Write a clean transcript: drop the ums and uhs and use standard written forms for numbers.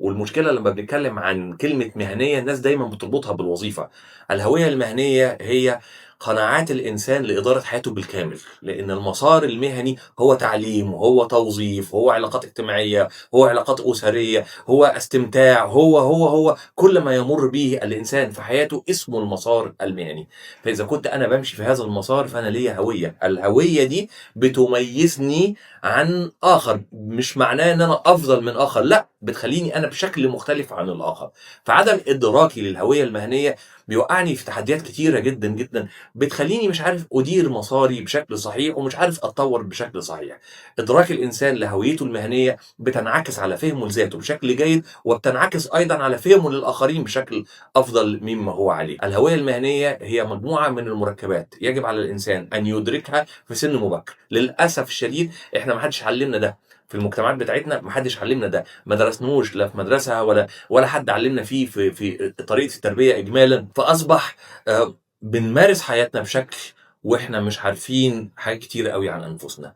والمشكلة لما بنتكلم عن كلمة مهنية الناس دايما بتربطها بالوظيفة. الهوية المهنية هي قناعات الإنسان لإدارة حياته بالكامل، لأن المسار المهني هو تعليم، وهو توظيف، وهو علاقات اجتماعية، هو علاقات أسرية، هو استمتاع، هو هو هو كل ما يمر به الإنسان في حياته اسمه المسار المهني. فإذا كنت أنا بمشي في هذا المسار فأنا ليا هوية، الهوية دي بتميزني عن آخر، مش معناه إن أنا أفضل من آخر، لا، بتخليني أنا بشكل مختلف عن الآخر. فعدم إدراكي للهوية المهنية بيوقعني في تحديات كتيرة جدا جدا، بتخليني مش عارف أدير مساري بشكل صحيح ومش عارف أتطور بشكل صحيح. إدراك الإنسان لهويته المهنية بتنعكس على فهمه لذاته بشكل جيد، وبتنعكس أيضا على فهمه للآخرين بشكل أفضل مما هو عليه. الهوية المهنية هي مجموعة من المركبات يجب على الإنسان أن يدركها في سن مبكر. للأسف الشديد إحنا ما حدش علمنا ده في المجتمعات بتاعتنا، ما حدش علمنا ده، ما درسناهوش لا في مدرسة ولا حد علمنا فيه في طريقة التربية إجمالا. فأصبح بنمارس حياتنا بشكل واحنا مش عارفين حاجات كتير قوي عن انفسنا.